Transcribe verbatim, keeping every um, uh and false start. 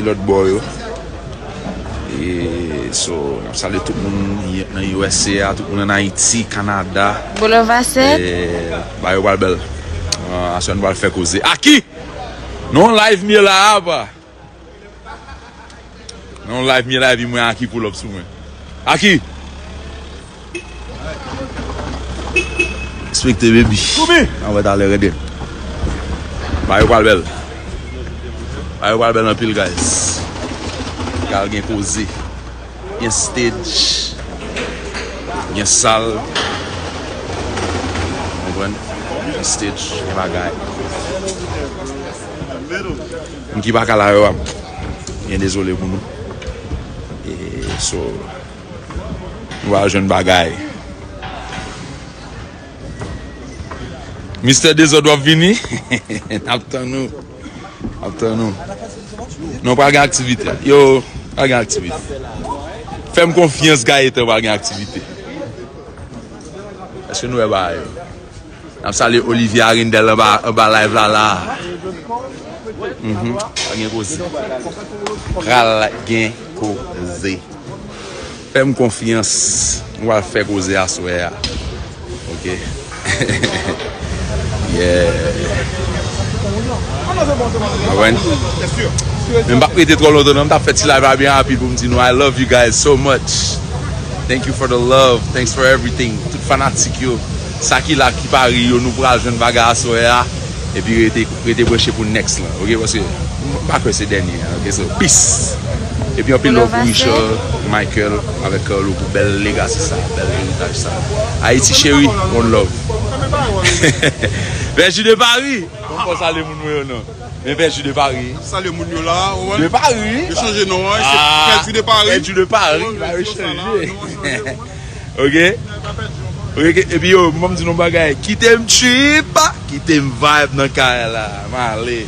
Lòt bò yo. E, so, n ap salye tout moun nan U S A, tout moun ann Ayiti, Kanada. Boulevard sept. E, bagay yo pral bèl. Ah, aswè nou pral fè koze. Aki! Non, live m ye la, apa. Non, live m ye la, epi mwen Aki pull up sou mwen. Aki! Respekte, baby. An wè talè, rete. Bagay yo pral bèl. Bagay yo pral bèl anpil, guys. Pral gen koze. Gen stage. Gen sal. Konprann? Gen stage, gen bagay. Moun ki pa ka la yo, ap byen dezole pou nou. E, so, nou va jwenn bagay. Mistè Dezòd, w ap vini? N ap tann ou. N ap tann ou. Non, pral gen aktivite. Yo, pral gen aktivite. Fè m konfyans, Gayetan, pral gen aktivite. Èske nou wè bagay yo? N ap salye Olivier Arindel anba, anba live la, la. Mhm. Pral gen koze. Pral gen koze. Fè m konfyans. Nou pral fè koze aswè a. Ok. Yeah. Konprann? Men m p ap rete twò lontan, non. M t ap fè ti live la byen rapid pou m di nou, I love you guys so much. Thank you for the love. Thanks for everything. Tout fanatik yo. Sa ki la, ki pa ri yo, nou pral jwenn bagay aswè a. Epi rete, rete branche pou next lan, ok? Paske m pa kwè se dènye an, ok? So, peace! Epi anpil love pou Richard, Michael, avèk Carlo pou bèl legacy sa, bèl eritaj sa. Ayiti cheri, one love. Vèji de Paris! Bon, fò salye moun mwen yo non. Men Vèji de Paris. Salye moun yo la, ou wè? De Paris. Yo chanje non an, se Vèji de Paris. Vèji de Paris, la yo chanje. Ok? Ok, epi yo, m di nou bagay. Kite m trip, kite m vibe nan kay la. M ale.